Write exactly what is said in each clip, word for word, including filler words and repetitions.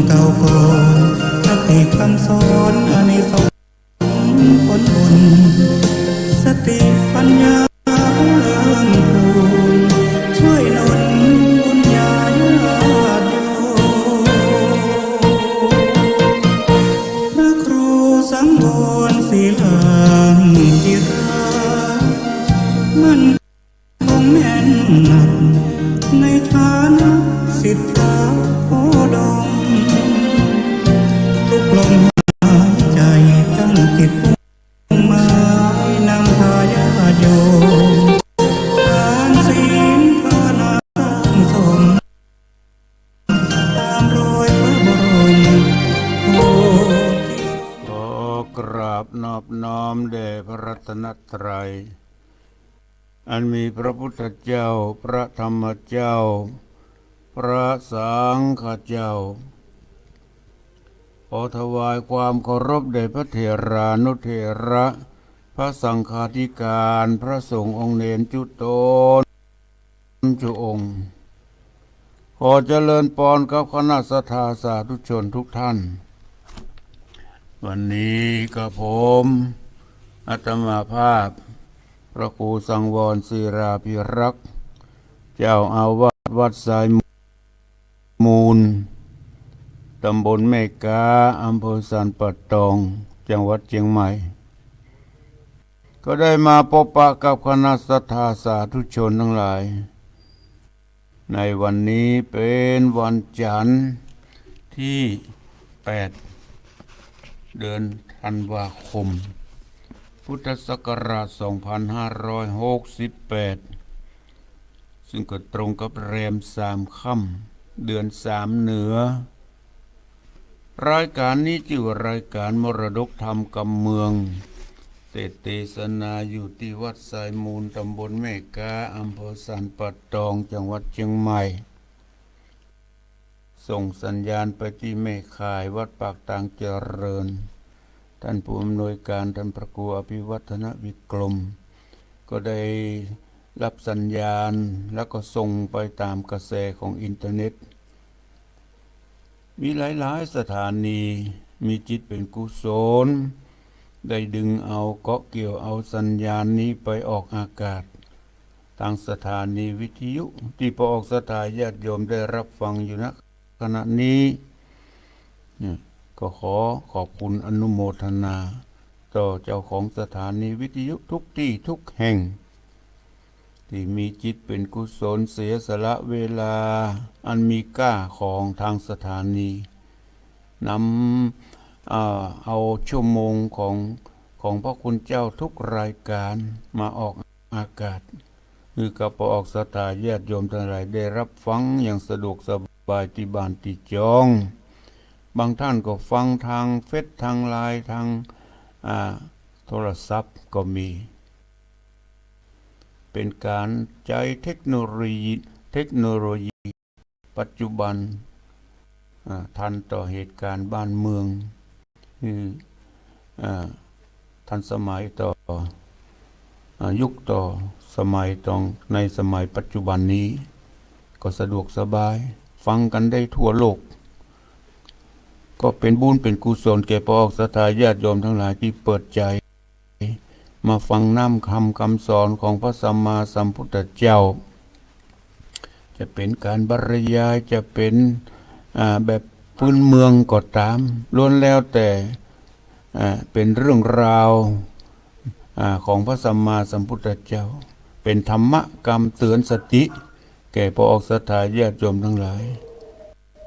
เก่าก่อน คติคำสอนอานิสงส์ผลบุญ สติปัญญาเพิ่มพูน ช่วยหนุนบุญญาญาติโยม พระครูสังวรศิลาภิรักษ์ มั่น คงแน่นหนักในฐานะศิษย์พระโพธิ์ดม ทุกลมหายใจตั้งจิตมุ่งหมายนำพาญาติโยม ทานศีลภาวนาสร้างสม ตามรอยพระบรมโพธิสมภาร ขอกราบนอบน้อมแด่พระรัตนตรัย อันมีพระพุทธเจ้า พระธรรมเจ้า พระสังฆเจ้า ขอถวายความเคารพแด่พระเถรานุเถระ พระสังฆาธิการ พระสงฆ์องค์เณรจุ๊ตน จุ๊องค์ ขอเจริญปอนกับคณะศรัทธาสาธุชนทุกท่าน วันนี้กระผม อาตมาภาพ พระครูสังวรศิลาภิรักษ์ เจ้าอาวาสวัดทรายมูล ตำบลแม่ก๊า อำเภอสันป่าตอง จังหวัดเจียงใหม่ ก็ได้มาพบปะกับคณะศรัทธาสาธุชนทั้งหลาย ในวันนี้เป็นวันจันทร์ที่แปด เดือนธันวาคม พุทธศักราชสองพันห้าร้อยหกสิบแปด ซึ่งก็ตรงกับแรมสามค่ำ เดือนสามเหนือ รายการนี้จื้อว่ารายการมรดกธรรมกำเมือง เตสน์เตสนาอยู่ตี้วัดทรายมูล ตำบลแม่ก๊า อำเภอสันป่าตอง จังหวัดเจียงใหม่ ส่งสัญญาณไปตี้แม่ข่ายวัดปากตางเจริญ ท่านผู้อำนวยการ ท่านพระครูอภิวัฒนวิกรม ก็ได้รับสัญญาณ แล้วก็ส่งไปตามกระแสของอินเทอร์เน็ต มีหลายๆ สถานี มีจิตเป๋นกุศล ได้ดึงเอา เกาะเกี่ยวเอาสัญญาณนี้ไปออกอากาศ ทางสถานีวิทยุ ตี้ปออกศรัทธาญาติโยมได้รับฟังอยู่ ณ ขณะนี้ เนี่ย ก็ขอขอบคุณอนุโมทนา ต่อเจ้าของสถานีวิทยุทุกตี้ทุกแห่ง ตี้มีจิตเป๋นกุศล เสียสละเวลาอันมีค่าของทางสถานี นำ เอ่อ เอาชั่วโมงของ ของพระคุณเจ้าทุกรายการมาออกอากาศ หื้อกับปออกศรัทธาญาติโยมทั้งหลายได้รับฟังอย่างสะดวกสบายตี้บ้านตี้จอง บางท่านก็ฟังทางเฟซ ทางไลน์ ทาง อ่า โทรศัพท์ก็มี เป๋นก๋านใจ๊เทคโนโลยี เทคโนโลยีปัจจุบัน อ่า ทันต่อเหตุการณ์บ้านเมือง หื้อ อ่า ทันสมัยต่อ อ่า ยุคต่อสมัยตอง ในสมัยปัจจุบันนี้ ก็สะดวกสบาย ฟังกั๋นได้ทั่วโลก ก็เป๋นบุญเป๋นกุศลแก่ปออกศรัทธาญาติโยมทั้งหลายตี้เปิดใจ๋ มาฟังน้ำคำกำสอนของพระสัมมาสัมพุทธเจ้า จะเป๋นก๋านบรรยาย จะเป๋น อ่า แบบพื้นเมืองก็ต๋าม ล้วนแล้วแต่ อ่า เป๋นเรื่องราว อ่า ของพระสัมมาสัมพุทธเจ้า เป๋นธรรมะกำเตือนสติ แก่ปออกศรัทธาญาติโยมทั้งหลาย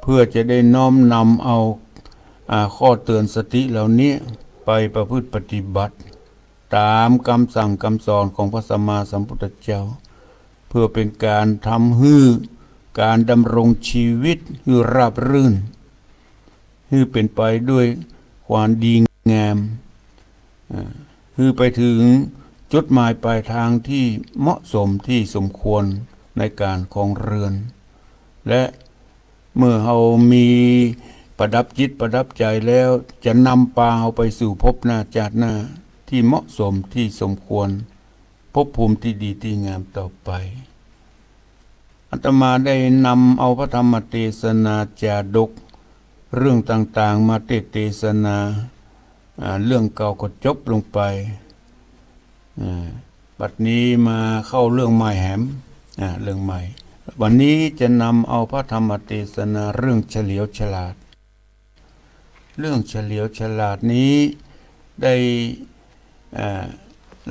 เพื่อจะได้น้อมนำเอา อ่า ข้อเตือนสติเหล่านี้ไปประพฤติปฏิบัติ ต๋ามกำสั่งกำสอนของพระสัมมาสัมพุทธเจ้า เพื่อเป๋นก๋านทำหื้อก๋านดำรงชีวิตหื้อราบรื่น หื้อเป๋นไปด้วยความดีงาม อ่า หื้อไปเถิงจุดหมายปลายตางตี้เหมาะสมตี้สมควรในก๋านครองเรือน และเมื่อเฮามีประดับจิตประดับใจ๋แล้ว จะนำปาเฮาไปสู่ภพหน้าจาติหน้าตี้เหมาะสมตี้สมควร ภพภูมิตี้ดีตี้งามต่อไป อาตมาได้นำเอาพระธรรมเตสนาจาดก เรื่องต่างๆ มาเตศน์เตสนา อ่า เรื่องเก่าก็จบลงไป อ่า บัดนี้มาเข้าเรื่องใหม่แหม อ่า เรื่องใหม่ วันนี้จะนำเอาพระธรรมเตสนาเรื่องเฉลียวฉลาด เรื่องเฉลียวฉลาดนี้ได้ อ่า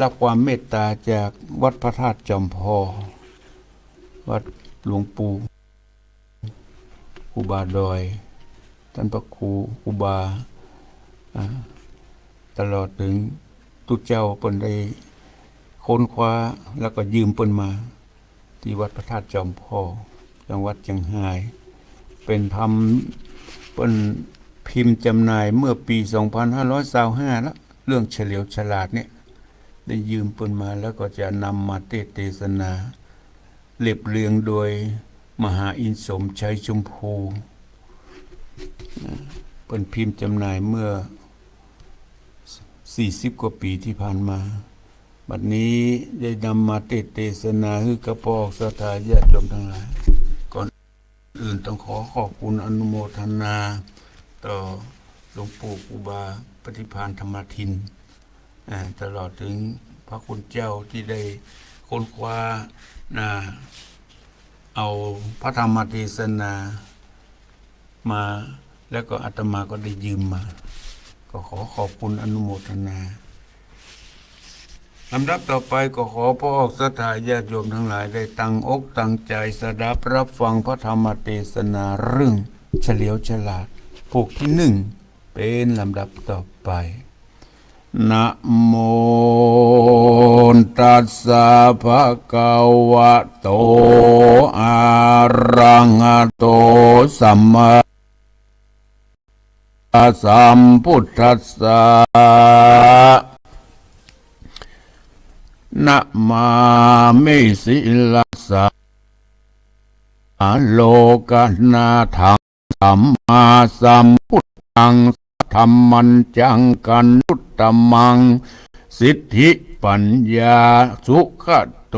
รับความเมตตาจากวัดพระธาตุจอมพอ วัดหลวงปู่ ครูบาดอย ต้านพระครู ครูบา อ่า ตลอดเถิงตุ๊เจ้าเปิ้นได้ค้นคว้า แล้วก็ยืมเปิ้นมา ตี้วัดพระธาตุจอมพอ จังหวัดเจียงฮาย เป๋นธรรม เปิ้นพิมพ์จ๋ำหน่ายเมื่อปี๋สองพันห้าร้อยซาวห้าละ เรื่องเฉลียวฉลาดเนี่ย ได้ยืมเปิ้นมา แล้วก็จะนำมาเตศน์เตสนา เรียบเรียงโดยมหาอินทร์สมชัยชมพู เปิ้นพิมพ์จ๋ำหน่ายเมื่อสี่สิบกว่าปี๋ตี้ผ่านมา บัดนี้ได้นำมาเตศน์เตสนาหื้อกับป้อศรัทธาญาติโยมตังหลาย ก่อนอื่นต้องขอขอบคุณอนุโมทนาต่อหลวงปู่ครูบาปฏิภาณธรรมทิน อ่า ตลอดเถิงพระคุณเจ้าตี้ได้ค้นคว้า อ่า เอาพระธรรมเตสนามา แล้วก็อาตมาก็ได้ยืมมา ก็ขอขอบคุณอนุโมทนา ลำดับต่อไปก็ขอป้อศรัทธาญาติโยมตังหลายได้ตั้งอกตั้งใจ๋สดับฮับฟังพระธรรมเตสนาเรื่องเฉลียวฉลาด ผูกตี้นึ่ง เป๋นลำดับต่อไป นะโมตัสสะภะคะวะโต อะระหะโต สัมมาสัมพุทธัสสะ นะมามิ ศิรสา โลกนาธัง สัมมาสัมพุทธัง ธัมมัญจังกัณฑุตตะมัง สิทธิปัญญาสุขะโต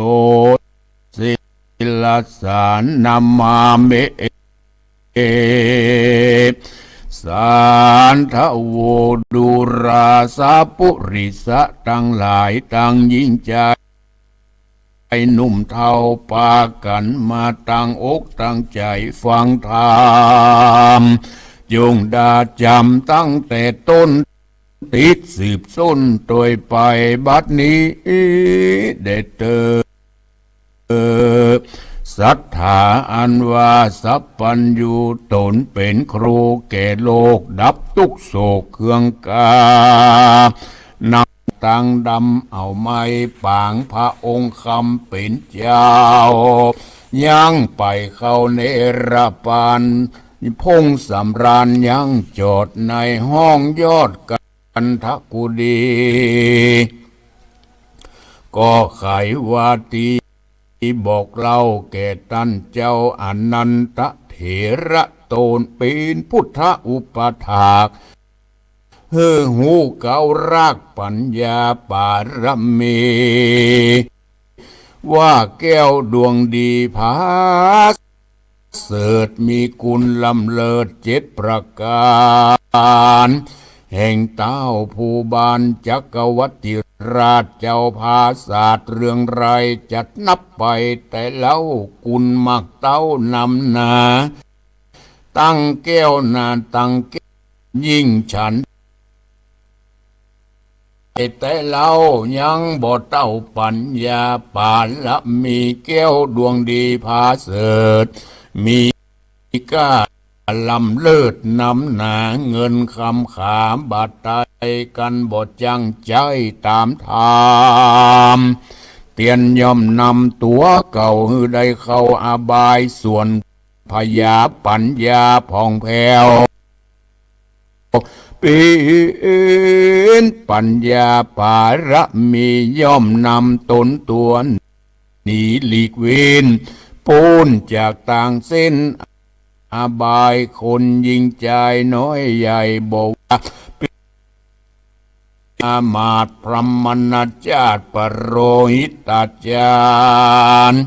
ศิรสา นะมามิ สาธุ ดูราสาปุริสะตังหลายตังหญิงจาย หนุ่มเฒ่าปากั๋นมาตั้งอกตั้งใจ๋ฟังธรรม จงได้จ๋ำตั้งแต่ต้น ติดสืบส้นตวยไปบัดนี้เด้อเตอ ศรัทธาอันว่าสัพพัญญูต๋นเป๋นครูแก่โลกดับตุ๊กข์โศกเครื่องกา นำตังดำเอาไม้ปางพระองค์คำเป๋นเจ้า ยังไปเข้าเนรปาน พงสำราญยังจอดในห้องยอดกันทกุดี ก็ไขว่าตี้บอกเล่าแก่ต้านเจ้าอนันทะเถระต๋นเป๋นพุทธอุปถาก หื้อฮู้เก๊ารากปัญญาปารมี ว่าแก้วดวงดีผาเสริฐมีกุณล้ำเลิศเจ็ดประก๋าน แห่งต้าวผู้บานจักรวรรดิราชเจ้าผาสาทเรื่องไรจัดนับไปแต่เล่า กุณมักเต้านำหนา ตั้งแก้วหนาตั้งแก้วยิ่งฉัน แต่เล่ายังบ่เต้าปัญญาปารมีแก้วดวงดีผาเสริฐ มีก้าล้ำเลิศนำหนา เงินคำขาบาทไตรกัณฑ์บ่จั่งใจ๊ต๋ามธรรม เตียนย่อมนำตั๋วเก่าหื้อได้เข้าอบายส่วน พยาปัญญาผ่องแผ้ว เป๋นปัญญาปารมีย่อมนำต๋นตั๋วหนีหลีกเว้น ป๊นจากตางเส้นอบาย คนยิ่งจายน้อยใหญ่บ่ว่า อามาตย์พรหมณาจารย์ปโรหิตาจารย์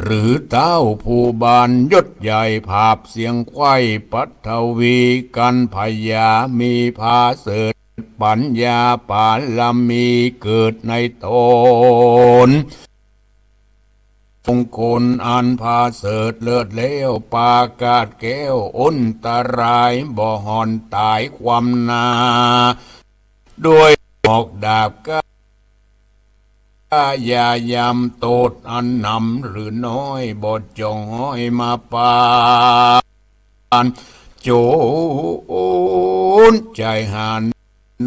หรือเต๊าผู้บานยศใหญ่ผาบเสียงไขว้ ปัทวีกัณฑ์พญามีผาเสริฐ ปัญญาปารมีเกิดในต๋น มงคลอันผาเสริฐเลิศแล้ว ปากาศแก้วอนตรายบ่ห่อนต๋ายความนา ด้วยหอกดาบก้า ยายามโต้ษอันหนำหรือน้อย บ่จ้องห้อยมาปาน โจรใจ๋หาญ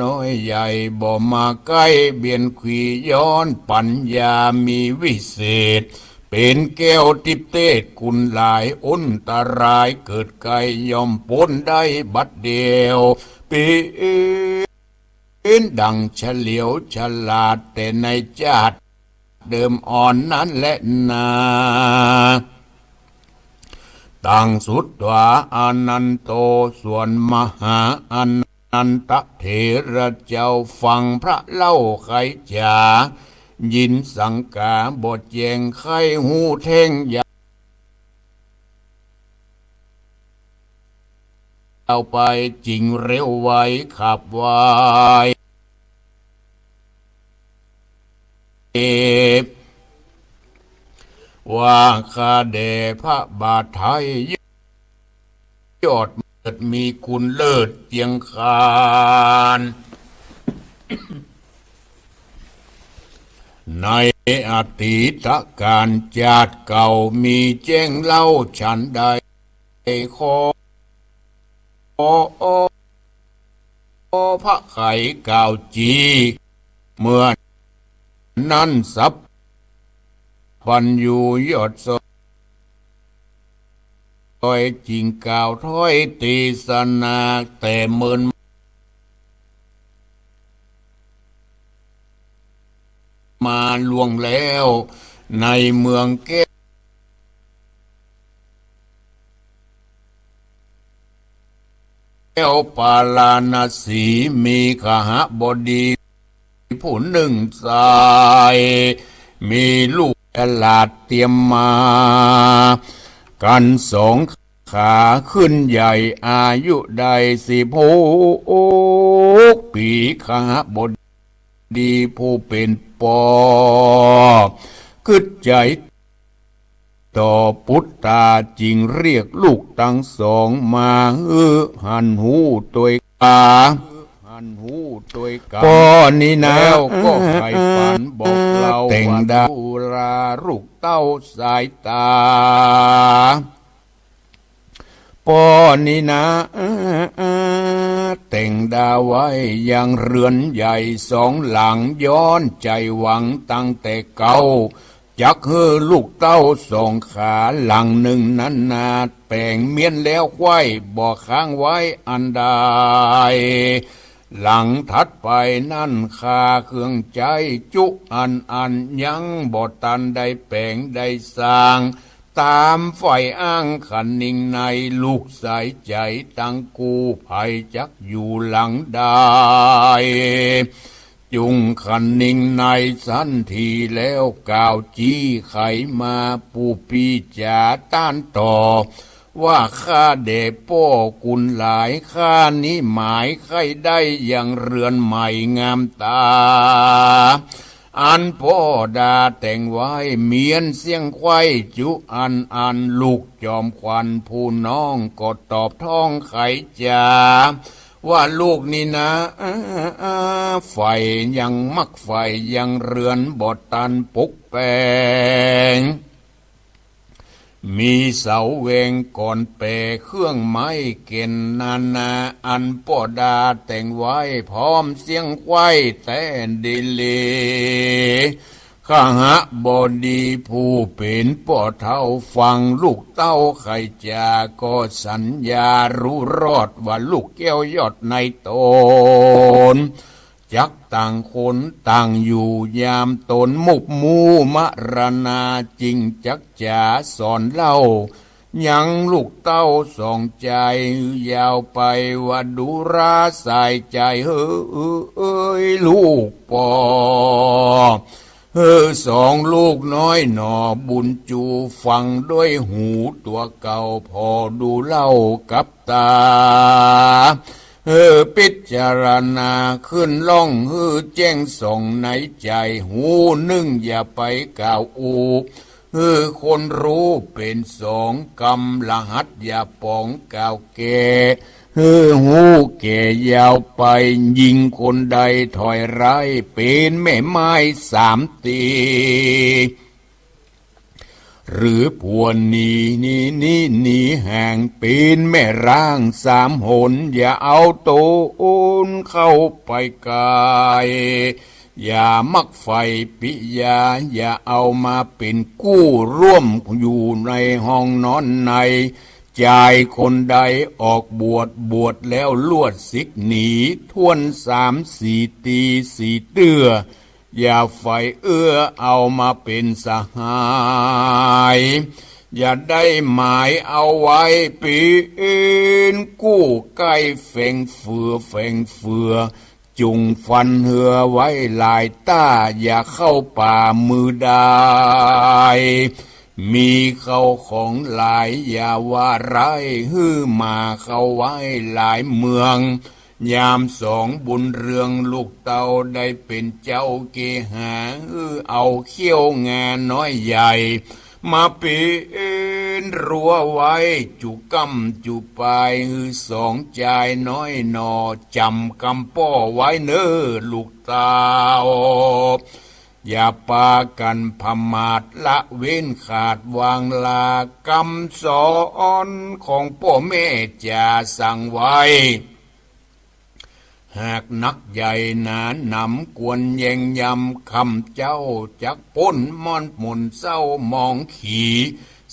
น้อยใหญ่ บ่มาใก้เบียดขี่ย้อน ปัญญามีวิเศษ เป๋นแก้วทิพเทศกุณหลาย อนตรายเกิดใก้ย่อมป๊นได้บัดเดียว เป๋น เป๋นดั่งเฉลียวฉลาดแต่ในจาติเดิมอ่อนนั้นแลนา ตังสุตวาอานันโต ส่วนมหาอานันทะเถระเจ้าฟังพระเล่าไขจ๋า ยินสังก๋าบ่แจ้งใค่ฮู้แท่งยาว เอาไปจิ่งเร็วไวขับไว ว่าข้าแด่พระบาทไทย ยอดเลิศมีคุณเลิศเจียงคาน ในอดีตกาลจาติเก่ามีแจ้งเล่าฉันใด ขอ ขอพระไขกล่าวจี เมื่อนั้นสัพพัญญูยอดซอย จึงกล่าวถ้อยเตสนาแต่เมิน มาล่วงแล้วในเมืองแก้วปาราณสี มีขหบดีผู้นึ่งชาย มีลูกฉลาดเตรียมมา กั๋นสอง ขาขึ้นใหญ่อายุได้สิบหกปี๋ ขหบดีผู้เป๋นป้อ กึ๊ดใจ๋ต่อปุตตา จึงเรียกลูกตังสองมาหื้อหันฮู้ตวยกั๋น ป้อนี้นา แล้วก็ใฝ่ฝันบอกเล่าแต่งดา ว่าดูราลูกเต้าสายต๋า ป้อนี้นา แต่งดาไว้ยังเฮือนใหญ่สองหลัง ย้อนใจ๋หวังตั้งแต่เก่า จักหื้อลูกเต้าสองขา หลังนึ่งนั้นนา แป๋งเมี้ยนแล้วไขว้ บ่ค้างไว้อันใด หลังถัดไปนั้นข้าเครื่องใจ๊จุอันอันยังบ่ตันได้แป๋งได้สร้าง ต๋ามใฝ่อ้างคะนิงใน ลูกสายใจ๋ตังกู้ ใผจักอยู่หลังใด จุ่งคะนิงในสันทีแล้วกล่าวจี้ไขมา ผู้ปี้จ๋าต้านต่อ ว่าข้าแด่ป้อกุณหลาย ข้านี้หมายใค่ได้ยังเฮือนใหม่งามต๋า อันป้อดาแต่งไว้ เมี้ยนเสี้ยงไขว้จุอันอัน ลูกจอมขวัญผู้น้องก็ตอบท้องไขจ๋า ว่าลูกนี้นา ใฝ่ยังมักใฝ่ยังเฮือนบ่ตันปลุกแป๋ง มีเสาแหว่งก่อนแป๋เครื่องไม้เก๋นนานา อันป้อดาแต่งไว้พร้อมเสี้ยงไขว้แต๊ดีหลี ขหบดีผู้เป๋นป้อเฒ่าฟังลูกเต้าไขจ๋าก็สัญญาฮู้รอดว่าลูกแก้วยอดในต๋น จักต่างคนต่างอยู่ ยามต๋นมุบมู่มรณา จึงจักจ๋าสอนเล่ายังลูกเต้าสองใจ๋ ยาวไปว่าดูราสายใจ๋เฮย ลูกป้อ เออ สองลูกน้อยหน่อบุญจู ฟังด้วยหูตั๋วเก่า ผ่อดูเล่ากับต๋า เออ พิจารณาขึ้นล่อง หื้อแจ้งส่องในใจ๋ หูนึ่งอย่าไปกล่าวอู้ หื้อคนฮู้เป๋นสอง กำรหัสอย่าป๋องกล่าวแก่ หื้อฮู้แก่ยาวไป ยิงคนใดถอยร้าย เป๋นแม่ไม้สามตี หรือผัวหนี หนี หนี หนีห่าง เป๋นแม่ร้างสามหน อย่าเอาต๋นเข้าไปใก้ อย่ามักใฝ่ปิยา อย่าเอามาเป๋นกู้ ร่วมอยู่ในห้องนอนใน จายคนใดออกบวช บวชแล้วลวดสิกหนี ถ้วนสามสี่ตีสี่เตื้อ อย่าใฝ่เอื้อเอามาเป๋นสหาย อย่าได้หมายเอาไว้เป๋นกู้ ใก้แฝงเฟือ แฝงเฟือ จุ่งฟันเฮือไว้หลายต้า อย่าเข้าป่ามือดาย มีเข้าของหลายอย่าว่าร้าย หื้อมาเข้าไว้หลายเมือง ยามสองบุญเรืองลูกเต้า ได้เป๋นเจ้าเกหา หื้อเอาเขี้ยวงาน้อยใหญ่ มาเป๋นรั้วไว้จุก้ำจุปาย หื้อสองจายน้อยหน่อ จ๋ำกำป้อไว้เน่อลูกเต้า อย่าปากั๋นผมาทละเว้นขาดวางลา กำสอนของป้อแม่จ๋าสั่งไว้ หากนักใหญ่หนาหนำควรแยงยำ คำเจ้าจักป๊นม่อนหม่นเศร้ามองขี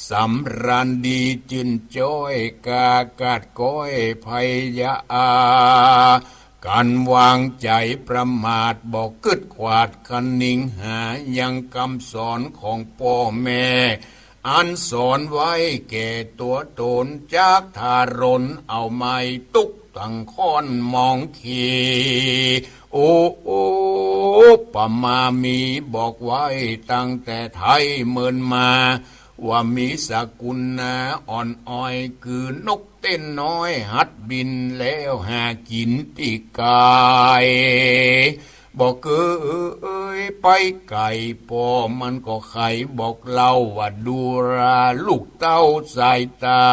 สำราญดีจื้นจ้อย กากาดก้อยไพยาอา กั๋นวางใจ๋ประมาท บ่กึ๊ดขวาดคะนิงหา ยังกำสอนของป้อแม่ อันสอนไว้แก่ตั๋วต๋น จักทารนเอาไม้ตุ๊กตังค่อนมองขี โอ โอ ปมามีบอกไว้ตั้งแต่ไท้เมินมา ว่ามีสกุณาอ่อนอ้อย กือนกเต้นน้อยหัดบิน แล้วหากิ๋นตี้ไก๋ บ่เกยไปไก๋ ป้อมันก็ใค่บอกเล่าว่า ดูราลูกเต้าสายต๋า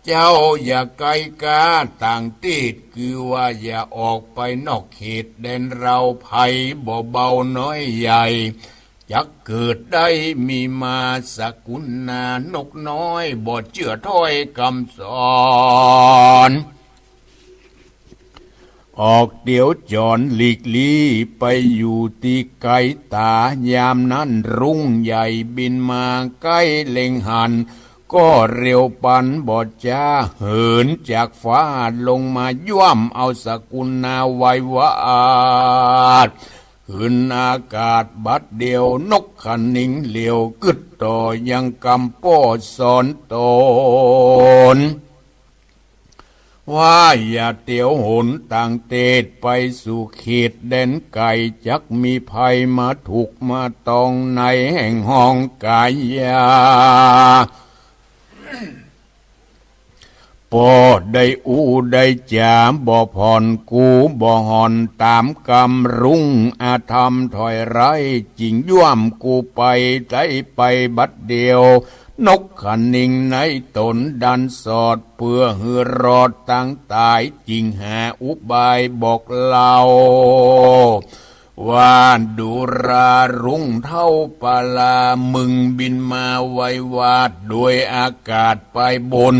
เจ้าอย่าไก๋ก๊าต่างตี้ คือว่าอย่าออกไปนอกเขตแดนเฮา ภัยบ่เบาน้อยใหญ่ จักเกิดได้มีมา สกุณานกน้อย บ่เจื้อถ้อยกำสอน ออกเตียวจ๋อนหลีกลี้ ไปอยู่ตี้ไก๋ต๋า ยามนั้นรุ้งใหญ่บินมา ใก้เล็งหัน ก็เร็วปันบ่จ๊า เหินจากฟ้าลงมา ย้วมเอาสกุณาไวยวาด ขึ้นอากาศบัดเดียว นกคะนิงเหลียวกึ๊ดต่อ ยังกำป้อสอนต๋น ว่าอย่าเตียวหนต่างเตศ ไปสู่เขตแดนไก๋ จักมีภัยมาถูกมาตอง ในแห่งห้องก๋ายา ป้อได้อู้ได้จ๋าบ่ผ่อน กูบ่ห่อนต๋ามกำ รุ้งอธรรมถอยร้าย จิ่งย้วมกูไป ได้ไปบัดเดียว นกคะนิงในต๋นดันสอด เปื้อหื้อรอดตังต๋าย จิ่งหาอุบายบอกเล่า ว่าดูรารุ้งเฒ่าปาลา มึงบินมาไวยวาด โดยอากาศไปบน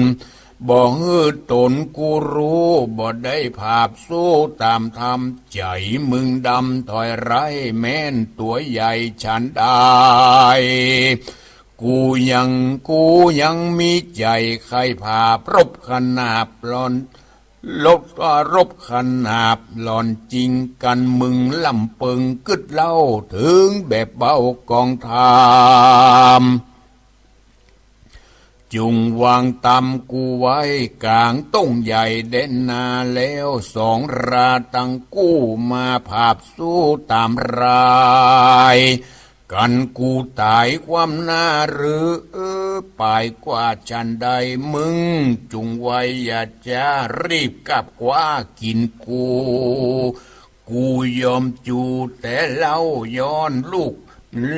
บ่หื้อต๋นกูฮู้ บ่ได้ผาบสู้ต๋ามธรรม ใจ๋มึงดำถอยร้าย แม่นตั๋วใหญ่ฉันใด กูยัง กูยังมีใจ๋ใค่ผาบรบขนาบหล่อน รบ รบขนาบหล่อน จิ่งกั๋นมึงลำเปิง กึ๊ดเล่าเถิงแบบเบากองธรรม จุ่งวางตำกู้ไว้ก๋างต้งใหญ่แดนนา แล้วสองราตังกู้มาผาบสู้ต๋ามรายกั๋น กูต๋ายความหน้าหรือ ปายกว่าฉันใด มึงจุ่งไวอย่าจ๊า รีบกับกว้ากิ๋นกู กูยอมจู๋แต่เล่า ย้อนลูก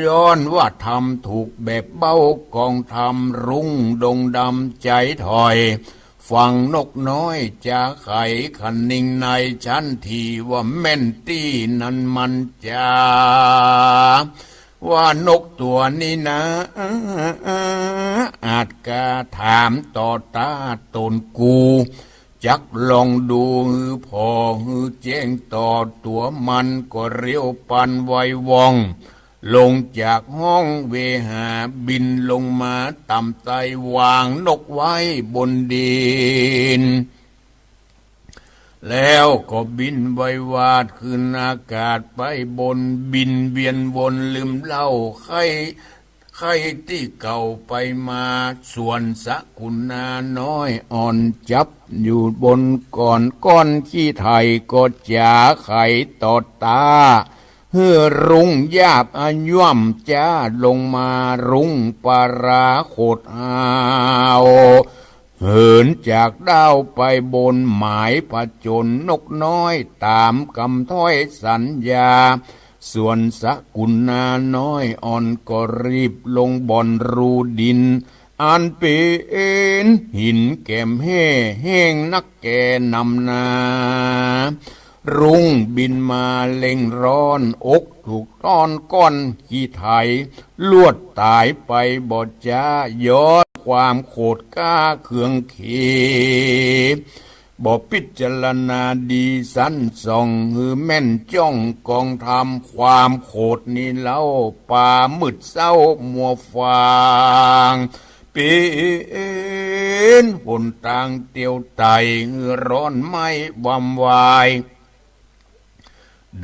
ย้อนว่าทำถูกแบบเบ้า กองธรรมรุ่งดงดำใจ๋ถอย ฟังนกน้อยจ๋าไข คะนิงในฉันทีว่าแม่นตี้นั้นมันจ๋า ว่านกตั๋วนี้นา อาจกล้าถามต่อต้าต๋นกู จักลองดูหื้อผ่อหื้อแจ้งต่อตั๋วมัน ก็เร็วปันไวว่อง ลงจากห้องเวหา บินลงมาต่ำใต้วางนกไว้บนดิน แล้วก็บินไววาดขึ้นอากาศไปบน บินเวียนวนลืมเล่า ใค่ ใค่ตี้เก่าไปมา ส่วนสกุณาน้อยอ่อนจับอยู่บนก่อน ก้อนขี้ไถก็จ๋าไขต่อต้า หื้อรุ่งยาบอะย่อมจ๊าลงมา รุ่งปราขดหาว เหินจากดาวไปบน หมายผจญนกน้อยต๋ามกำถ้อยสัญญา ส่วนสกุณาน้อยอ่อนก็รีบลงบ่อนรูดิน อันเป๋นหินแก๋มแฮ่แห้งนักแก่นำนา รุ่งบินมาเร่งร้อน อกถูกต้อนก้อนขี้ไถ ลวดต๋ายไปบ่จ๊า ย้อนความโขดกล้าเคืองเข บ่พิจารณาดีสันส่อง หื้อแม่นจ้องกองธรรม ความโขดนี้เล่า ป่ามืดเศร้ามัวฟาง เป๋นหนตางเตียวไต่ หื้อร้อนไหม้วำวาย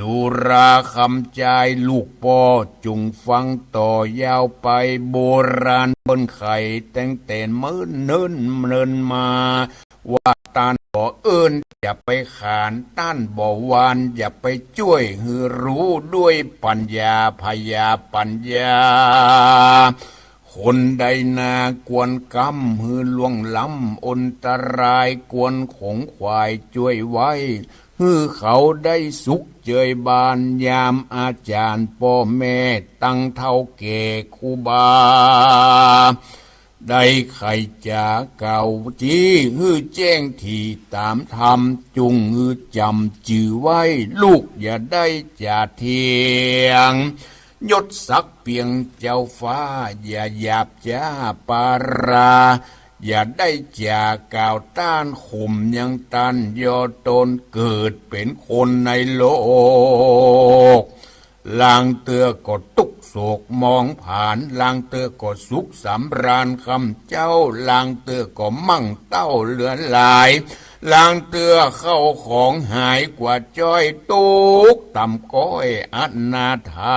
ดูราคำจายลูกป้อ จุ่งฟังต่อยาวไป โบราณเปิ้นไข แต่งแต่เมินเนิ่นเมินมา ว่าต้านบ่เอิ้นอย่าไปขาน ต้านบ่วานอย่าไปจ้วย หื้อรู้ด้วยปัญญา พญาปัญญา คนใดนากวนกำ หื้อล่วงล้ำอันตราย กวนขงขวายจ้วยไว้ หื้อเขาได้สุขเจยบาน ยามอาจ๋ารย์ป้อแม่ ตังเฒ่าแก่ครูบา ได้ไขจ๋ากล่าวจี้ หื้อแจ้งถี่ต๋ามธรรม จุ่งหื้อจ๋ำจื้อไว้ ลูกอย่าได้จ๋าเถียง ยศศักดิ์เปียงเจ้าฟ้า อย่าหยาบจ๊าปารา อย่าได้จ๋ากล่าวต้าน ข่มยังต้าน ย่อตนเกิดเป๋นคนในโลก ลางเตื้อก็ตุ๊กข์โศกมองผาน ลางเตื้อก็สุขสำราญค่ำเจ๊า ลางเตื้อก็มั่งเต้าเหลือหลาย ลางเตื้อเข้าของหายกว่าจ้อย ตุ๊กข์ต่ำก้อยอนาถา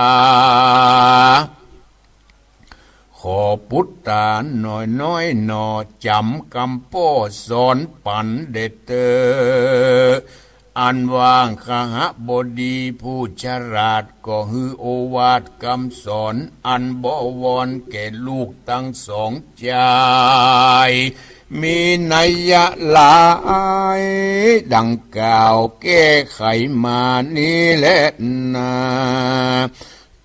ขอปุตตาน้อยน้อยหน่อ จ๋ำกำป้อสอนปั๋นเด้อเต๊อะ อันว่าคหบดีผู้ฉลาด ก็หื้อโอวาทกำสอน อันบวรแก่ลูกตังสองจาย มีนัยยะหลาย ดังกล่าวแก้ไขมานี้แลนา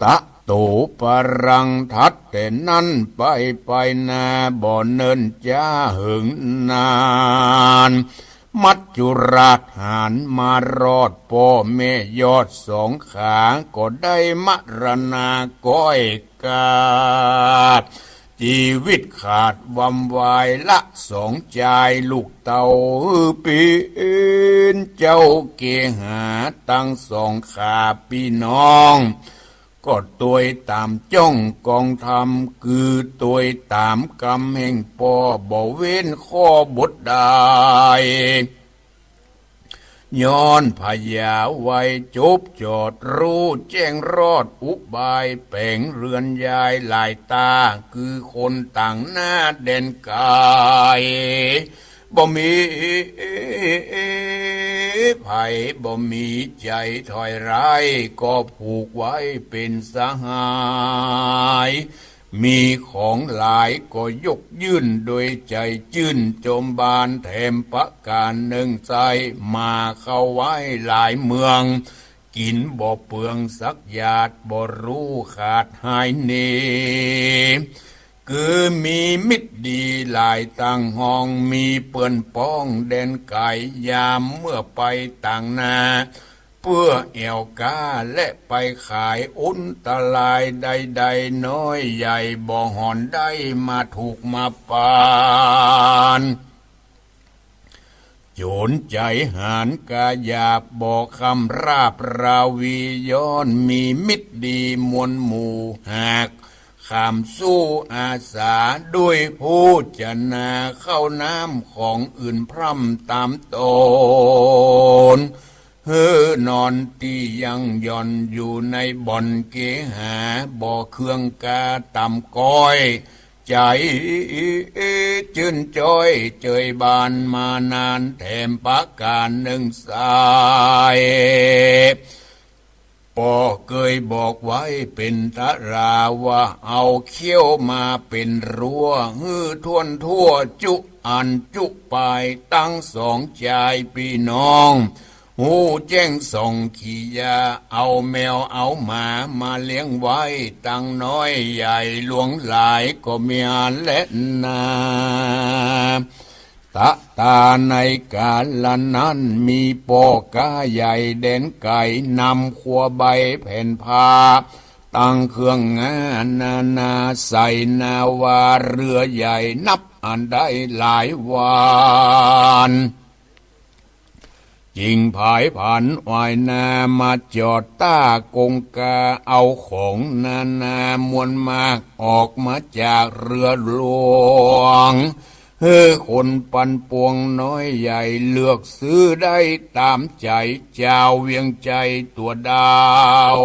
ตะโตปะรัง ถัดแต่นั้นไป ไปนาบ่เนิ่นจ๊าเหิงนาน มัจจุราชหาญมารอด ป้อแม่ยอดสองขา ก็ได้มรณาก้อยกาด จีวิตขาดวำวาย ละสองจายลูกเต้า เป๋นเจ้าเกหาตังสองขาปี้น้อง ก็ตวยต๋ามจ้องกองธรรม คือตวยต๋ามกำแห่งป้อ บ่เว้นข้อบทใด ย้อนพญาไว้จบจอด ฮู้แจ้งรอดอุบาย แป๋งเฮือนย้ายหลายต๋า คือคนต่างหน้าแดนไก๋ บ่มีใผ บ่มีใจ๋ถอยฮ้าย ก็ผูกไว้เป๋นสหาย มีของหลายก็ยกยื่นโดยใจ๋จื้น จอมบานแถมประก๋านนึ่งใส้ มาเข้าไว้หลายเมือง กิ๋นบ่เปืองสักหยาด บ่ฮู้ขาดหายหนี คือมีมิตรดีหลายต่างห้อง มีเปื้อนป้องแดนไก๋ ยามเมื่อไปต่างหน้า เปื้อแอ่วก๊าและไปขาย อันตรายใดๆ น้อยใหญ่บ่หอนได้ มาถูกมาปาน โจรใจ๋หาญกล้าหยาบ บ่คร่ำราบราวี ย้อนมีมิตรดีมวลหมู่ หากข้ามสู้อาสา ด้วยผู้จะนาเข้าน้ำ ของอื่นพร่ำต๋ามต๋น หื้อนอนตี้ยั่งหย่อน อยู่ในบ่อนเกหา บ่เคืองกาต่ำก้อย ใจ๋จื้นจ้อยเจยบาน มานานแถมประก๋านนึ่งใส้ ป้อเกยบอกไว้เป๋นต๋ารา ว่าเอาเขี้ยวมาเป๋นรั้ว หื้อถ้วนทั่วจุอันจุปาย ตึงสองจายปี้น้อง ฮู้แจ้งส่องขี้ยา เอาแมวเอาหมามาเลี้ยงไว้ ตังน้อยใหญ่หลวงหลายก็มีอันแลนา ตะตาในกาละนั้น มีป้อก๊าใหญ่แดนไก๋ นำคัวใบแผ่นผ้า ตังเครื่องงานานา ใส่นาวาเฮือใหญ่ นับอันได้หลายวัน จึงผายผันว่ายนา มาจอดต้ากงกา เอาของนานามวลมาก ออกมาจากเฮือหลวง หื้อคนปันปวงน้อยใหญ่ เลือกซื้อได้ต๋ามใจ๋ จาวเวียงใจ๋ตั๋วดาว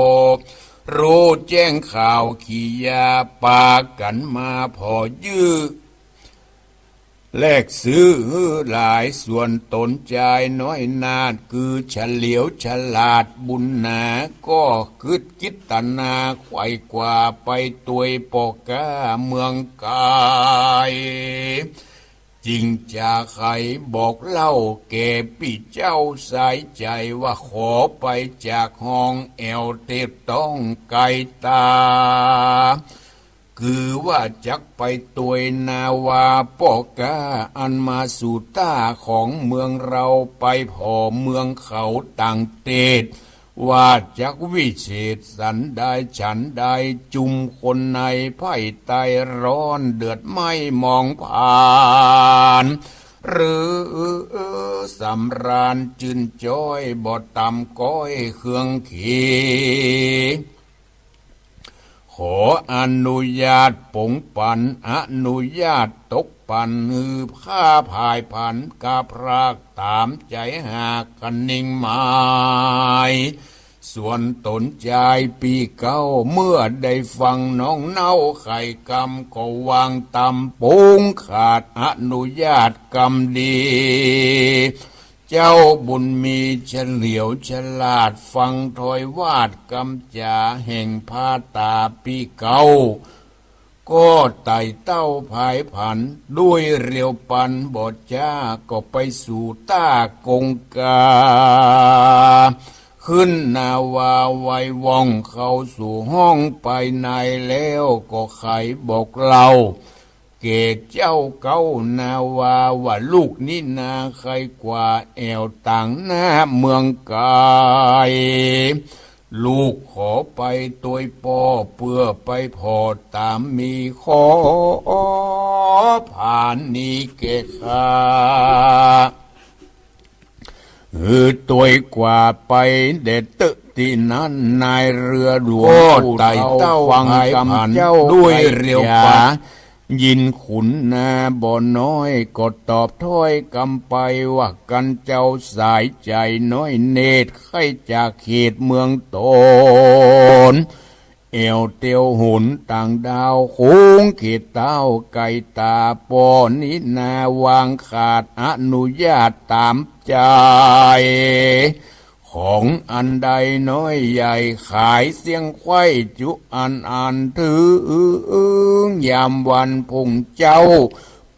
ฮู้แจ้งข่าวขี้ยา ปากั๋นมาผ่อยื้อ แลกซื้อหื้อหลาย ส่วนต๋นจายน้อยนาฏ คือเฉลียวฉลาดบุญหนา ก็กึ๊ดกิตนาไขว่คว้าไปตวยป้อก๊าเมืองไก๋ จึงจะใค่บอกเล่าแก่ปี้เจ้าสายใจ๋ ว่าขอไปจากห้องแอ่วเตียดต้องไก๋ต๋า คือว่าจักไปตวยนาวาป้อก๊า อันมาสู่ต้าของเมืองเฮา ไปผ่อเมืองเขาต่างเตียด ว่าจักวิเศษสันใดฉันใด จุมคนในใผ้ใต้ฮ้อน เดือดไหม้มองผ่าน หรือสำราญจื้นจ้อย บ่ต่ำก้อยเคืองขี ขออนุญาตป๋งปัน อนุญาตตกปัน หื้อข้าผายผัน กาพรากต๋ามใจ๋หากคะนิงหมาย ส่วนต๋นจายปี้เก๊า เมื่อได้ฟังน้องเน่าไขกำ ก็วางตำปงขาด อนุญาตกำดี เจ้าบุญมีเฉลียวฉลาด ฟังถ้อยวาดกำจ๋าแห่งพาต๋าปี้เก๊า ก็ไต่เต้าผายผัน ด้วยเร็วปันบ่จ๊า ก็ไปสู่ต้ากงกา ขึ้นนาวาไวว่อง เข้าสู่ห้องไปในแล้ว ก็ไขบอกเล่า แก่เจ้าเก๊านาวา ว่าลูกนี้นาไขว่คว้าแอ่วต่างหน้าเมืองไก๋ ลูกขอไปตวยป้อ เปื้อไปผ่อต๋ามมี ขอผาณีแก่ข้า หื้อตวยคว้าไปเด็ดเต๊อะตี้นั้น นายเฮือหลวงก็ไต่เต้าฟังกำเจ้า ด้วยเร็วปัน ยินขุนนาบ่น้อยก็ตอบถ้อยกำไปว่า กั๋นเจ้าสายใจ๋น้อยเนตร ใค่จากเขตเมืองตน แอ่วเตียวหนต่างดาว โขงเขตเต้าไก๋ต๋า ป้อนี้นาวางขาดอนุญาตต๋ามใจ๋ ของอันใดน้อยใหญ่ ขายเสี้ยงไขว้จุอันอัน เถิงยามวันพุ่งเจ๊า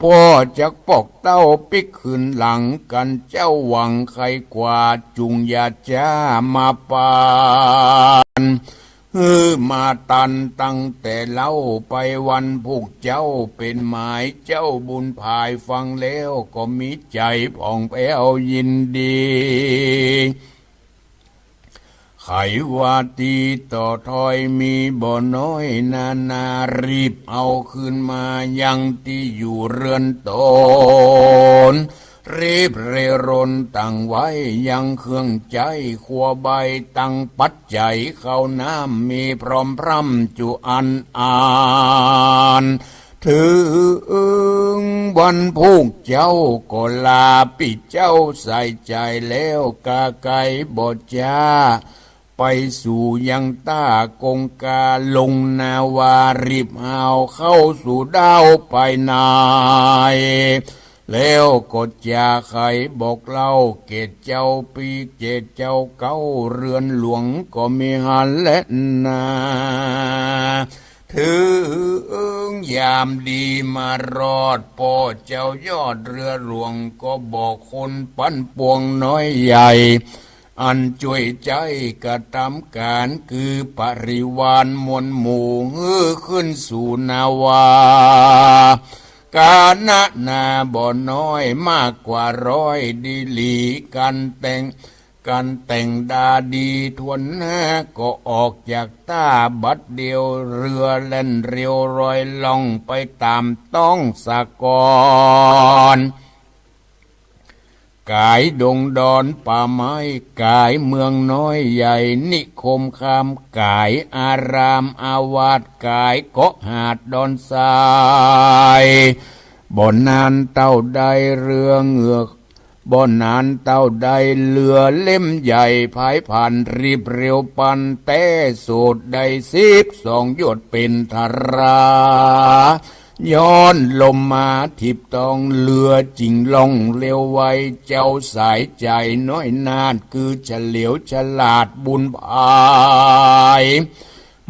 ป้อจักปอกเต้าปิ๊กคืนหลัง กั๋นเจ้าหวังใค่กว่า จุ่งอย่าจ๊ามาปาน หื้อมาตันตั้งแต่เล้า ไปวันพุกเจ๊าเป๋นหมาย เจ้าบุญผายฟังแล้วก็มีใจ๋ผ่องแผ้วยินดี ใค่ว่าตี้ต่อถ้อยมีบ่น้อยนานา รีบเอาคืนมายังตี้อยู่เรือนตน รีบเร่ร่อนตั้งไว้ยังเครื่องใจ๊ ครัวใบตังปัจจัย ข้าวน้ำมีพร้อมพร่ำจุอันอัน เถิงวันพุกเจ๊าก็ลาปี้เจ้าสายใจ๋แล้ว กาไก๋บ่จ๊า ไปสู่ยังต้ากงกา ลงนาวารีบหาวเข้าสู่ด้าวภายใน แล้วก็จะใค่บอกเล่า แก่เจ้าปี้แก่เจ้าเก๊า เรือนหลวงก็มีหั้นแลนา เถิงยามดีมารอด ป้อเจ้ายอดเรือหลวง ก็บอกคนปันปวงน้อยใหญ่ อันจ้วยใจ๊กระตำก๋าน คือปริวารมวลหมู่ หื้อขึ้นสู่นาวา กานะนาบ่น้อยมากกว่าร้อย ดีหลีกั๋นแต่ง กั๋นแต่งดาดีถ้วนหน้า ก็ออกจากต้าบัดเดียว เรือแล่นเร็วรอยล่องไปต๋ามต๊องสากล ก๋ายดงดอนป่าไม้ ก๋ายเมืองน้อยใหญ่ นิคมคาม ก๋ายอารามอาวาส ก๋ายเกาะหาดดอนทราย บ่นานเต้าใดเรือเหงือก บ่นานเต้าใดเรือเล่มใหญ่พายผ่าน รีบเร็วปันแต๊ โสดได้สิบสองโยชน์เป๋นทารา ย้อนลมมาถิบต๊อง เรือจึงล่องเร็วไว เจ้าสายใจ๋น้อยนาฏ คือเฉลียวฉลาดบุญผาย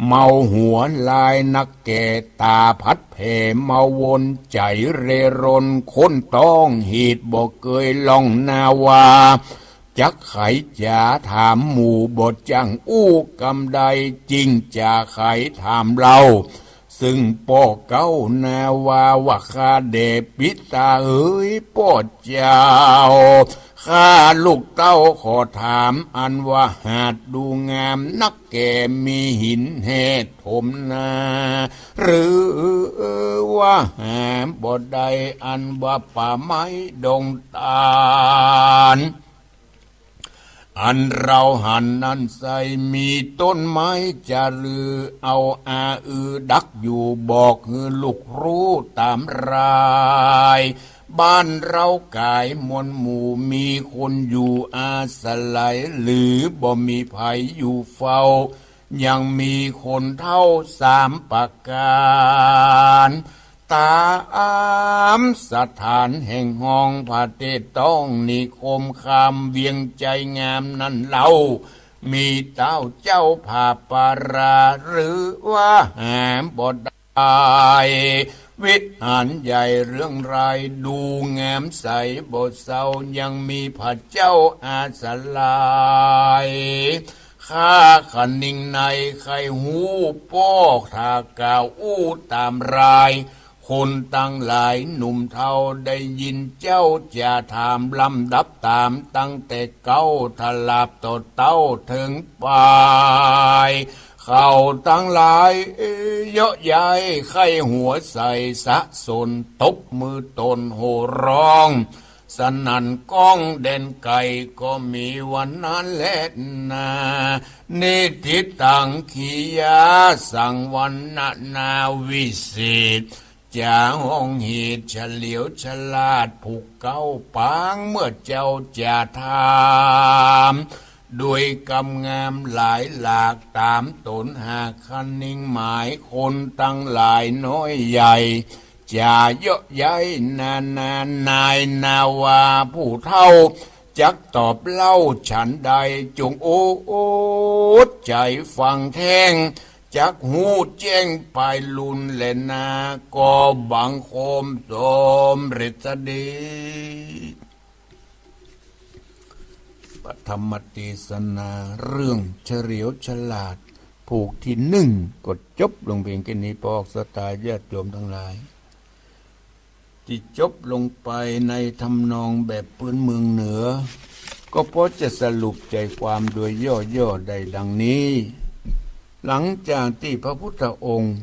เมาหัวลายนักแก่ ต๋าผัดแผ่เมาวน ใจ๋เร่ร่อนค้นต๊อง เหตุบ่เกยล่องนาวา จักใขจ๋าถามหมู่บ่จั่งอู้กำใด จึงจะใขถามเล่า ซึ่งป้อเก๊านาวาว่า ข้าแด่ปิตาเอ๋ยป้อเจ้า ข้าลูกเต้าขอถาม อันว่าหาดดูงามนักแก่ มีหินแห่ถมนา หรือว่าหาบ่ได้ อันว่าป่าไม้ดงตาล อันเราหันนั้นไซร้ มีต้นไม้จะลือ เอาอาอือดักอยู่ บอกหื้อลูกฮู้ต๋ามราย บ้านเราก๋ายมวลหมู่ มีคนอยู่อาศัย หรือบ่มีใผอยู่เฝ้า ยังมีคนเฒ่าสามประก๋าน ต๋ามสถานแห่งห้องพระเทศต้อง นิคมคามเวียงไชยงามนั้นเล่า มีเต้าเจ้าผาปารา หรือว่าหาบ่ได้ วิหารใหญ่เรืองราย ดูงามใสบ่เซา ยังมีพระเจ้าอาศัย ข้าคะนิงในใค่ฮู้ ป้อถ้ากล่าวอู้ต๋ามราย คนตังหลายหนุ่มเฒ่าได้ยินเจ้าจะถาม ลำดับต๋ามตั้งแต่เก๊า ถลาบต่อเต้าเถิงปาย เขาตังหลายเยาะเย้ยใค่หัวใส่สะสน ตบมือตนโห่ร้อง สนั่นก้องแดนไกล ก็มีวันนั้นแลนา นิทธิตัง ขียาสัง วรรณนาวิเศษ จะฮ้องเหตุเฉลียวฉลาดผูกเก๊าปาง เมื่อเจ้าจะถาม โดยกำงามหลายหลาก ต๋ามต๋นหากคะนิงหมาย คนตังหลายน้อยใหญ่ จะเยาะเย้ยนานา นายนาวาผู้เฒ่า จักตอบเล่าฉันใด จงอดใจ๋ฟังแท่ง จักฮู้แจ้งไปลุนแลนา ก็บังคมสมเร็จเสียดี ปฐมเตสนาเรื่องเฉลียวฉลาด ผูกตี้นึ่ง ก็จบลงเพียงแค่นี้ ปอออกสไตล์ญาติโยมตังหลาย ตี้จบลงไปในทำนองแบบปื้นเมืองเหนือ ก็ปอจะสรุปใจ๋ความโดยย่อๆ ได้ดังนี้ หลังจากตี้พระพุทธองค์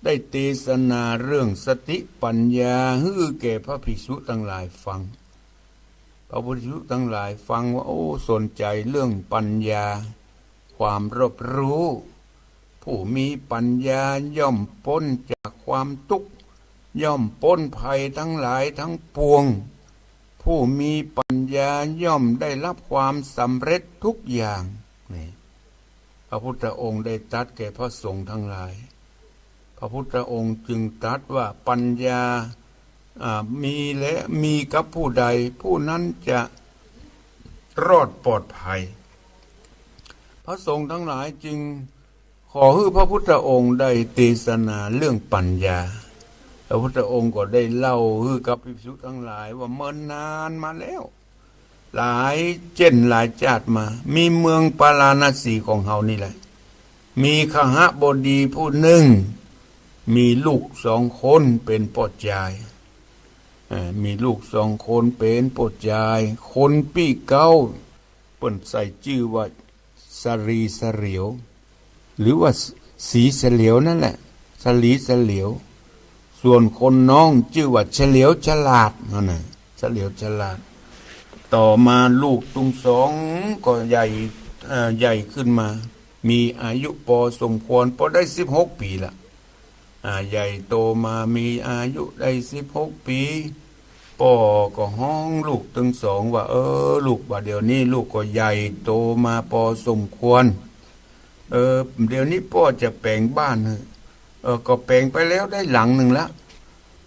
ได้เตสนาเรื่องสติปัญญาหื้อแก่พระภิกษุตังหลายฟัง พระภิกษุตังหลายฟังว่า โอ้ สนใจ๋เรื่องปัญญา ความรอบรู้ ผู้มีปัญญาย่อมป๊นจากความตุ๊กข์ ย่อมป๊นภัยตังหลายตังปวง ผู้มีปัญญาย่อมได้รับความสำเร็จทุกอย่าง นี่ พระพุทธองค์ได้ตรัสแก่พระสงฆ์ตังหลาย พระพุทธองค์จึงตรัสว่าปัญญา อ่า มีและมีกับผู้ใด ผู้นั้นจะรอดปลอดภัย พระสงฆ์ตังหลายจึงขอหื้อพระพุทธองค์ได้เตสนาเรื่องปัญญา พระพุทธองค์ก็ได้เล่าหื้อกับภิกษุตังหลายว่าเมินนานมาแล้ว หลายเจ้นหลายจาติมา มีเมืองปาราณสีของเฮานี่แหละ มีคหบดีผู้นึ่ง มีลูกสองคนเป๋นป้อจาย เอ่อ มีลูกสองคนเป๋นป้อจาย คนปี้เก๊า เปิ้นใส่จื้อว่าสลีเฉลียว หรือว่าสีเฉลียวนั่นแหละ สลีเฉลียว ส่วนคนน้องจื้อว่าเฉลียวฉลาด นั่นน่ะ เฉลียวฉลาด ต่อมาลูกตึงสองก็ใหญ่ เอ่อ ใหญ่ขึ้นมา มีอายุปอสมควร ปอได้สิบหกปี๋ละ อ่า ใหญ่โตมามีอายุได้สิบหกปี๋ ป้อก็ฮ้องลูกตึงสองว่า เออ ลูก บ่าเดี่ยวนี้ลูกก็ใหญ่โตมาปอสมควร เออ เดี๋ยวนี้ป้อจะแป๋งบ้านหื้อ เออ ก็แป๋งไปแล้วได้หลังนึ่งละ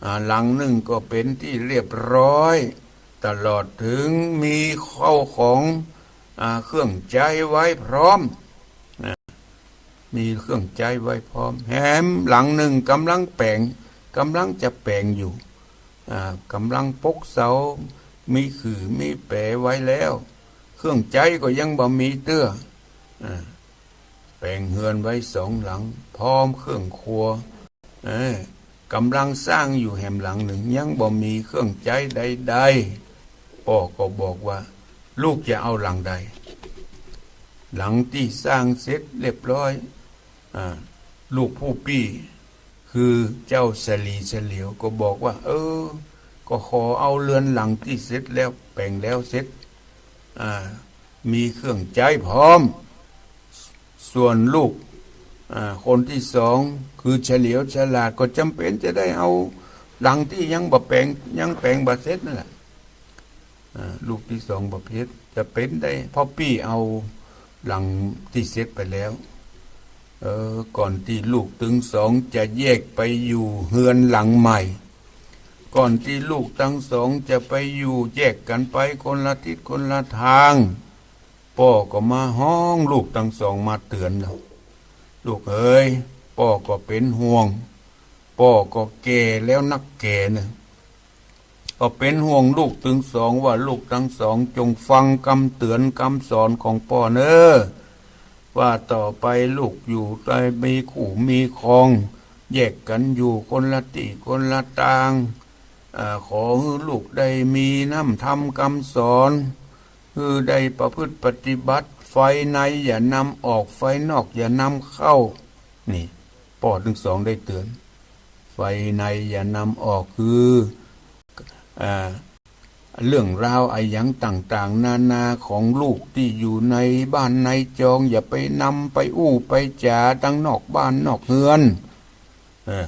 อ่า หลังนึ่งก็เป๋นตี้เรียบร้อย ตลอดเถิงมีเข้าของ อ่า เครื่องใจ๊ไว้พร้อม อ่า มีเครื่องใจ๊ไว้พร้อม แหมหลังนึ่งก่ำลังแป๋ง ก่ำลังจะแป๋งอยู่ อ่า ก่ำลังปกเสา มีขื่อมีแป๋ไว้แล้ว เครื่องใจ๊ก็ยังบ่มีเตื้อ อ่า แป๋งเฮือนไว้สองหลัง พร้อมเครื่องครัว เออ ก่ำลังสร้างอยู่แหมหลังนึ่ง ยังบ่มีเครื่องใจ๊ใดๆ ป้อก็บอกว่า ลูกจะเอาหลังใด หลังตี้สร้างเสร็จเรียบร้อย อ่า ลูกผู้ปี้ คือเจ้าสลีเฉลียวก็บอกว่า เออ ก็ขอเอาเฮือนหลังตี้เสร็จแล้ว แป๋งแล้วเสร็จ อ่า มีเครื่องใจ๊พร้อม ส่วนลูก อ่า คนตี้สอง คือเฉลียวฉลาด ก็จ๋ำเป๋นจะได้เอาหลังตี้ยังบ่แป๋ง ยังแป๋งบ่เสร็จนั่นแหละ อ่า ลูกตี้สองบ่เสร็จ จ๋ำเป๋นได้ป้อปี้เอาหลังตี้เสร็จไปแล้ว เออ ก่อนตี้ลูกตึงสองจะแยกไปอยู่เฮือนหลังใหม่ ก่อนตี้ลูกตึงสองจะไปอยู่แยกกั๋นไปคนละทิศคนละตาง ป้อก็มาฮ้องลูกตึงสองมาเตื๋อนแล้ว ลูกเอ๋ย ป้อก็เป๋นห่วง ป้อก็แก่แล้วนักแก่เน่อ ก็เป๋นห่วงลูกตึงสองว่าลูกตึงสองจงฟังกำเตื๋อนกำสอนของป้อเน่อ ว่าต่อไปลูกอยู่ได้มีคู่มีครอง แยกกั๋นอยู่คนละตี้คนละตาง อ่า ขอหื้อลูกได้มีน้ำธรรมกำสอน หื้อได้ประพฤติปฏิบัติ ไฟในอย่านำออก ไฟนอกอย่านำเข้า นี่ ป้อตึงสองได้เตื๋อน ไฟในอย่านำออก คือ อ่า เรื่องราวอะหยังต่างๆ นานาของลูกตี้อยู่ในบ้านในจอง อย่าไปนำไปอู้ไปจ๋าตังนอกบ้านนอกเฮือน เออ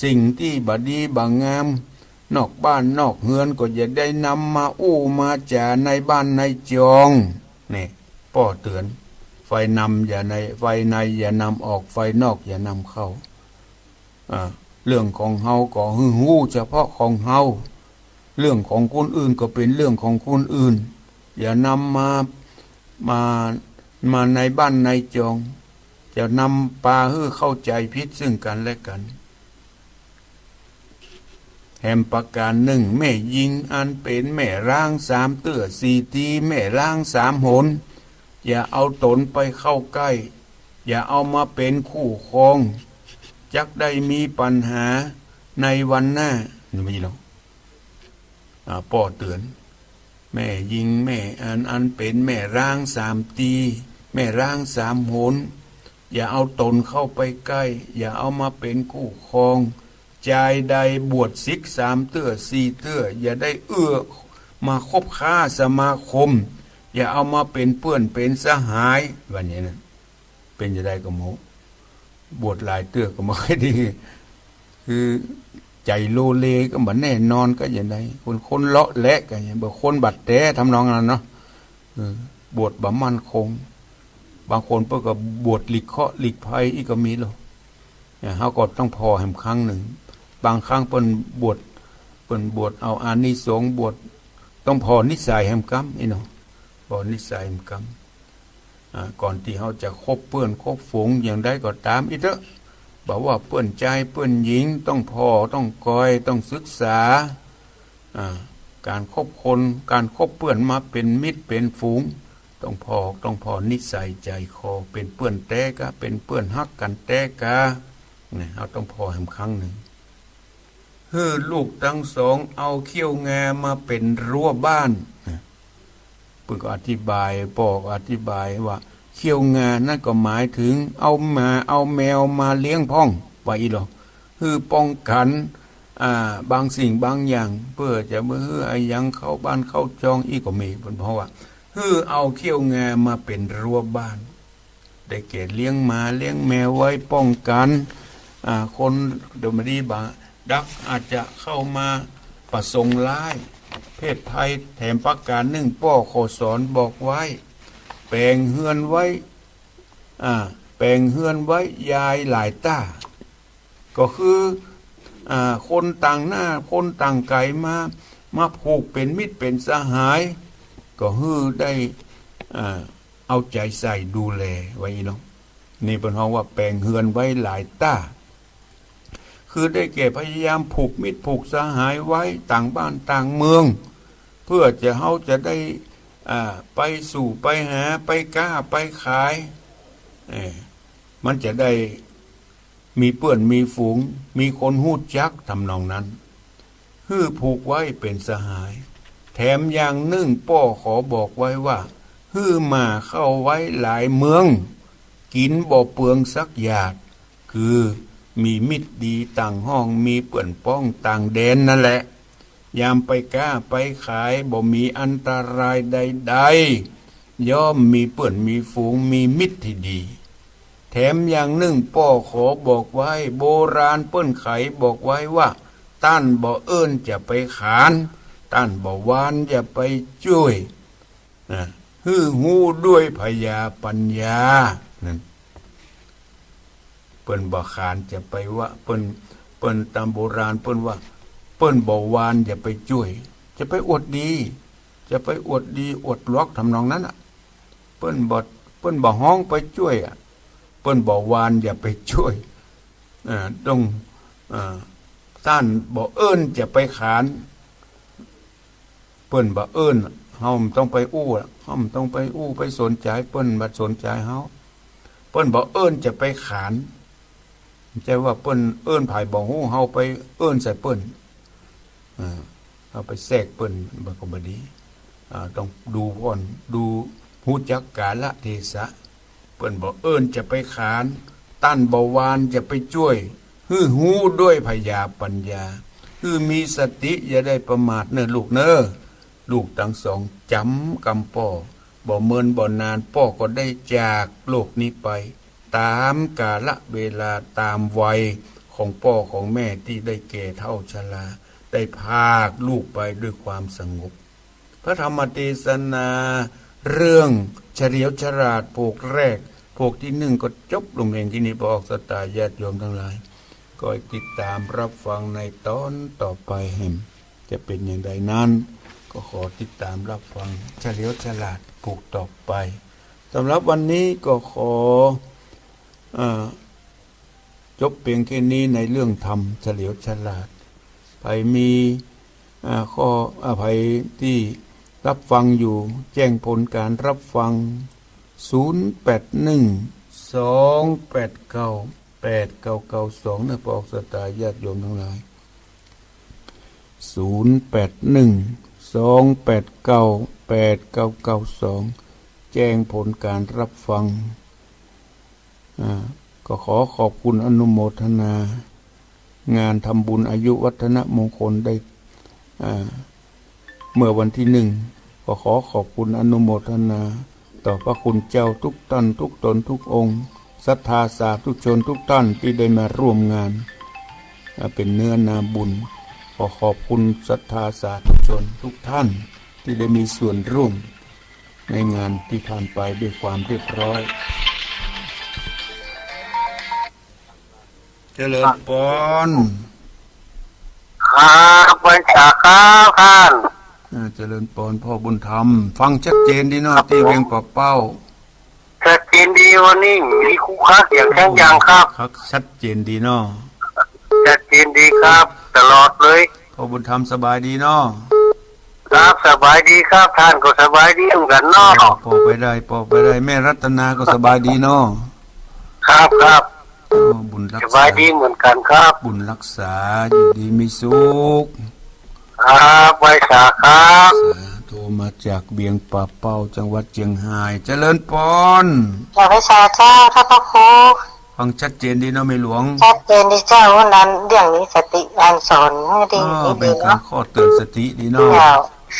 สิ่งตี้บ่ดีบ่างาม นอกบ้านนอกเฮือนก็อย่าได้นำมาอู้มาจ๋าในบ้านในจอง นี่ ป้อเตื๋อน ใฝ่นำอย่าใน ใฝ่ในอย่านำออก ใฝ่นอกอย่านำเข้า อ่า เรื่องของเฮาก็หื้อฮู้เฉพาะของเฮา เรื่องของคนอื่นก็เป๋นเรื่องของคนอื่น อย่านำมา มา มาในบ้านในจอง จะนำปาหื้อเข้าใจ๋ผิดซึ่งกั๋นและกั๋น แหมประก๋านนึ่ง แม่ญิงอันเป๋นแม่ร้างสามเตื้อสี่ตี แม่ร้างสามหน อย่าเอาต๋นไปเข้าใก้ อย่าเอามาเป๋นคู่ครอง จักได้มีปัญหาในวันหน้า นี่บ่ดีหรอก อ่า ป้อเตื๋อน แม่ญิงแม่อัน อันเป๋นแม่ร้างสามตี แม่ร้างสามหน อย่าเอาต๋นเข้าไปใก้ อย่าเอามาเป๋นคู่ครอง จายใดบวชสิกสามเตื้อสี่เตื้อ อย่าได้เอื้อมาคบค้าสมาคม อย่าเอามาเป๋นเปื้อนเป๋นสหาย ว่าอย่างนั้น เป๋นจะใดก็บ่ฮู้ บวชหลายเตื้อก็บ่ค่อยดี คือใจ๋โลเลก็บ่แน่นอนก็จะใด คน คนเลาะแหละก็อย่าง บ่คนบัดแต๊ ทำนองนั้นเนาะ เออ บวชบ่มั่นคง บางคนเปิ้นก็บวชหลีกเคราะห์หลีกภัยอี้ก็มีแล้ว เนี่ย เฮาก็ต้องผ่อแหมครั้งนึ่ง บางครั้งเปิ้นบวช เปิ้นบวชเอาอานิสงส์บวช ต้องผ่อนิสัยแหมกำ อี้เนาะ ผ่อนิสัยแหมกำ อ่า ก่อนตี้เฮาจะคบเปื้อนคบฝูงอย่างใดก็ต๋ามอี้เต๊อะ บ่ว่าเปื้อนจายเปื้อนญิง ต้องผ่อ ต้องกอย ต้องศึกษา อ่า ก๋านคบคน ก๋านคบเปื้อนมาเป๋นมิตรเป๋นฝูง ต้องผ่อ ต้องผ่อนิสัยใจ๋คอ เป๋นเปื้อนแต๊ก๊า เป๋นเปื้อนฮักกั๋นแต๊ก๊า เนี่ย เฮาต้องผ่อแหมครั้งนึ่ง หื้อลูกตังสองเอาเขี้ยวงามาเป๋นรั้วบ้าน เปิ้นก็อธิบาย ป้อก็อธิบายว่า เขี้ยวงานั้นก็หมายเถิงเอาหมาเอาแมวมาเลี้ยงพ่อง ว่าอี้ลอ หื้อป้องกั๋น อ่า บางสิ่งบางอย่าง เปื้อจะบ่หื้ออะหยังเข้าบ้านเข้าจองอี้ก็มี เปิ้นผ่อว่า หื้อเอาเขี้ยวงามาเป๋นรั้วบ้าน ได้แก่เลี้ยงหมาเลี้ยงแมวไว้ป้องกั๋น อ่า คนเดี๋ยวบ่ดีบ่าดักอาจจะเข้ามาประสงค์ร้าย เพศภัย แถมประก๋านนึ่งป้อข้อสอนบอกไว้ แป๋งเฮือนไว้ อ่า แป๋งเฮือนไว้ยายหลายต้า ก็คือ อ่า คนต่างหน้า คนต่างไก๋มา มาผูกเป๋นมิตรเป๋นสหาย ก็หื้อได้ อ่า เอาใจ๋ใส่ดูแลไว้อี้เนาะ นี่เปิ้นฮ้องว่าแป๋งเฮือนไว้หลายต้า คือได้แก่พยายามผูกมิตรผูกสหายไว้ต่างบ้านต่างเมือง เปื้อจะ เฮาจะได้ อ่า ไปสู่ไปหา ไปก๊าไปขาย เอ่อ มันจะได้ มีเปื้อนมีฝูง มีคนฮู้จัก ทำนองนั้น หื้อผูกไว้เป๋นสหาย แถมอย่างนึ่งป้อขอบอกไว้ว่า หื้อหม่าเข้าไว้หลายเมือง กิ๋นบ่เปืองสักหยาด คือมีมิตรดีต่างห้อง มีเปื้อนป๊องต่างแดนนั่นแหละ ยามไปก๊าไปขายบ่มีอันตรายใดๆ ย่อมมีเปื้อนมีฝูง มีมิตรตี้ดี แถมอย่างนึ่งป้อขอบอกไว้ โบราณเปิ้นไขบอกไว้ว่า ต้านบ่เอิ้นจะไปขาน ต้านบ่วานอย่าไปจ้วย นะ หื้อฮู้ด้วยผญาปัญญา นั่น เปิ้นบ่ขานจะไปว่า เปิ้น เปิ้นต๋ามโบราณเปิ้นว่า เปิ้นบ่วานอย่าไปจ้วย จะไปอวดดี จะไปอวดดีอวดหลวก ทำนองนั้นน่ะ เปิ้นบ่ เปิ้นบ่ฮ้องไปจ้วยอะ เปิ้นบ่วานอย่าไปจ้วย เอ่อ ต้อง เอ่อ ต้านบ่เอิ้นจะไปขาน เปิ้นบ่เอิ้น เฮาบ่ต้องไปอู้ละ เฮาบ่ต้องไปอู้ไปสนใจ๋ เปิ้นบ่สนใจ๋เฮา เปิ้นบ่เอิ้นจะไปขาน บ่ใจ้ว่าเปิ้นเอิ้นใผบ่ฮู้ เฮาไปเอิ้นใส่เปิ้น เออ เฮาไปแซกเปิ้น มันก็บ่ดี อ่า ต้องดูก่อน ดู ฮู้จักกาละเทศะ เปิ้นบ่เอิ้นจะไปขาน ต้านบ่วานจะไปจ้วย หื้อฮู้ด้วยผญาปัญญา หื้อมีสติ อย่าได้ประมาทเน่อลูกเน่อ ลูกตังสองจ๋ำกำป้อ บ่เมินบ่นานป้อก็ได้จากโลกนี้ไป ต๋ามกาละเวลา ต๋ามวัย ข ของป้อของแม่ตี้ได้แก่เฒ่าชรา ได้พรากลูกไปด้วยความสงบ พระธรรมเตสนาเรื่องเฉลียวฉลาดโผกแรก โผกตี้นึ่งก็จบลงเพียงแค่นี้ พอออกศรัทธาญาติโยมตังหลาย ก็ติดต๋ามรับฟังในต๋อนต่อไปแหม จะเป๋นอย่างใดนั้น ก็ขอติดต๋ามรับฟังเฉลียวฉลาดผูกต่อไป สำหรับวันนี้ก็ขอ เอ่อ จบเพียงแค่นี้ในเรื่องธรรมเฉลียวฉลาด ใผมี อ่า ข้อ อ่า ใผตี้รับฟังอยู่ แจ้งผลการรับฟัง ศูนย์แปดหนึ่ง สองแปดเก้า แปดเก้าเก้าสอง เน่อ พอออกศรัทธาญาติโยมตังหลาย ศูนย์แปดหนึ่ง สองแปดเก้า แปดเก้าเก้าสอง แจ้งผลการรับฟัง อ่า ก็ขอขอบคุณอนุโมทนา งานทำบุญอายุวัฒนมงคลได้ อ่า เมื่อวันตี้นึ่ง ก็ขอขอบคุณอนุโมทนา ต่อพระคุณเจ้าทุกต้านทุกต๋นทุกองค์ ศรัทธาสาธุชนทุกต้านตี้ได้มาร่วมงาน อ่า เป๋นเนื้อนาบุญ ขอขอบคุณศรัทธาสาธุชนทุกต้านตี้ได้มีส่วนร่วมในงานตี้ผ่านไปด้วยความเรียบร้อย เจริญปอน ครับ ไหว้สาครับต้าน อ่า เจริญปอน พ่อบุญธรรม ฟังชัดเจนดีเนาะ ตี้เวียงป่าเป้า ชัดเจนดี วันนี้มีคลุกคลักอย่างแข็งอย่างครับ ครับ ชัดเจนดีเนาะ ชัดเจนดีครับ ตลอดเลย พ่อบุญธรรมสบายดีเนาะ ครับ สบายดีครับ ต้านก็สบายดีเหมือนกั๋นเนาะ ปอไปได้ ปอไปได้ แม่รัตนาก็สบายดีเนาะ ครับ ครับ อ๋อ บุญรักษา สบายดีเหมือนกั๋นครับ บุญรักษา อยู่ดีมีสุข ครับ ไหว้สาครับ สาธุ มาจากเวียงป่าเป้า จังหวัดเจียงฮาย เจริญปอน เจ้า ไหว้สาเจ้า ท่านพระครู ฟังชัดเจนดีเนาะแม่หลวง ชัดเจนดีเจ้า วันนั้นเรื่องมีสติ อันสอนหื้อดี อ๋อ ดี เป๋น ดี ก๋าน เนาะ ข้อเตื๋อนสติดีเนาะ เจ้า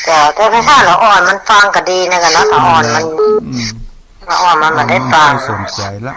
เจ้า แต่ถ้าละอ่อนมันฟังก็ดีนะกั๋นเนาะ ละอ่อนมัน อืม ละอ่อนมันบ่ได้ฟัง อ๋อ ไม่สนใจละ